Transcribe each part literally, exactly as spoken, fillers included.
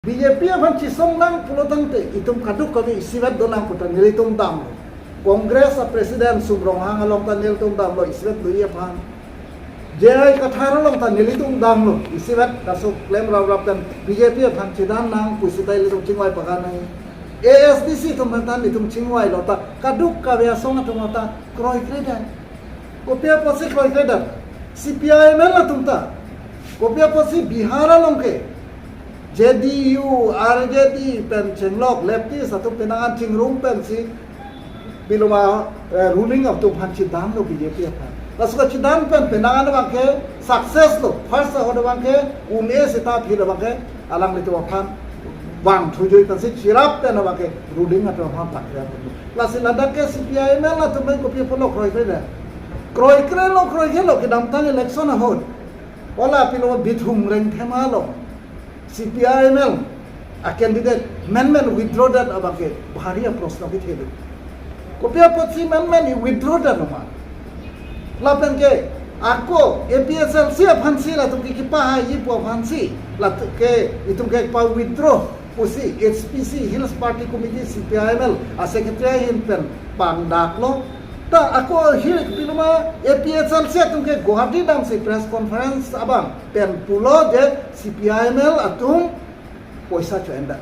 B J P aphan chisong nang pulo tangte itum kadokave isivet do nang puta nelitum damlo. Congress a president Sum Ronghang along ta nelitum damlo isivet do-i aphan. J I Kathar along ta nelitum damlo isivet, laso klem raprap pen B J P aphan chidan nang pusita ilitum chingvai pakan nang. A S D C atum aphan ta nelitum chingvailo ta kadokave asong atum ta kroikre dam. Kopi apotsi kroikre dam? C P I M L atum ta. Kopi apotsi Bihar along ke J D U, R J D pen chenglok, leftist atum penang an chingrum pensi biloma, eh, ruling atum aphan chidamlo B J P aphan. Laso kachidan pen penang an abang ke success lo. First ahut abang ke un-e seta aphi abang ke alanglitum aphan vangthu joi pensi chirap pen abang ke ruling atum aphan pakre atum. Lasi ladak ke C P I M L atum pen kopi apotlo kroikre dam? Kroikrelo, kroikrelo, kedamtang election ahut. Hala pilo Bithung Rengthema along C P I M L a candidate menmen withdraw det abang ke bhari aprosno kethelo. Kopi apotsi menmen i-withdraw det ma? Lapen ke ako A P H L C aphansi latum ke kipahai-i pu aphansi latum ke itum ke pa-withdraw pusi H P C, Hills Party Committee, C P I M L a secretary ahin pen pangdaklo. Ta ako hi biloma A P H L C atum ke Guwahati damsi press conference abang pen pulo je C P I M L atum poisa cho-en dam.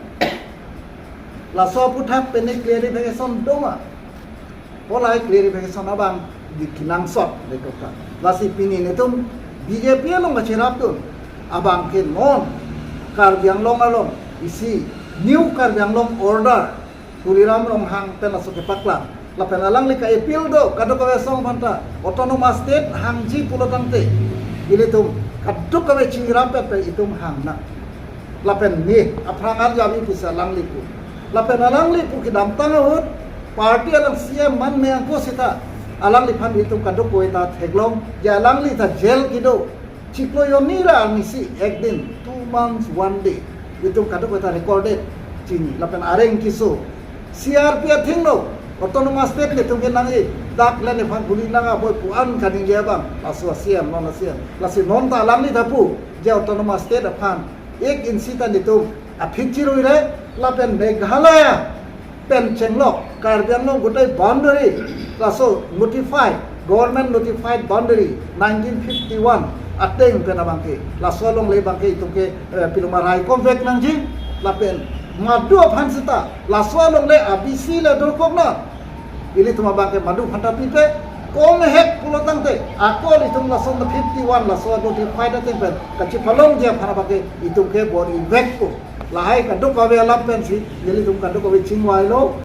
Laso aphuthak pen clarification do ma? Hala clarification abang di kenangsot de kota. Lasi pini nelitum B J P along kachirapdun abang ke non Karbi Anglong along isi New Karbi Anglong Order Tuliram Ronghang pen laso kepaklang. Lapen alangli ka-appeal do kadokave asong aphanta, autonomous state hangji pulo tangte ilitum kadokave chingrap pen itum hang nang. Lapen ne aphrang arjap-i pusi alangli pu. Lapen alangli pu kedamtang ahut party along C M man me angko seta alangliphan itum kadokave ta theklong, je alangli ta jail kedo. Chiklo jonni ra arnisi ek din, two months, one day. Itum kadokave ta recorded chini. Lapen areng keso C R P athengno autonomous state nelitum ke nang-e, dak le nephan huli nang aboi pu-an kaningje abang. Laso a C M, non a C M. Lasi non ta alangli ta pu je autonomous state aphan ek inch ta nelitum aphi chiruire, lapen Meghalaya pen chenglok Karbi Anglong gotai boundary, laso notified, government notified boundary nineteen fifty-one ateng pen abang ke, laso alongle abang ke itum ke, eh, piloma raikom vek nangji. Lapen madu aphan seta laso alongle a B C le dorkok na. Ilitum abang ke madu aphanta pipe, kom hek pulo tangte ako ilitum laso fifty-one laso notified ateng pen kachipalongji aphan abang ke itum ke bor-i vekpo. Lahai kadokave alam pensi ilitum kadokave chingvailo.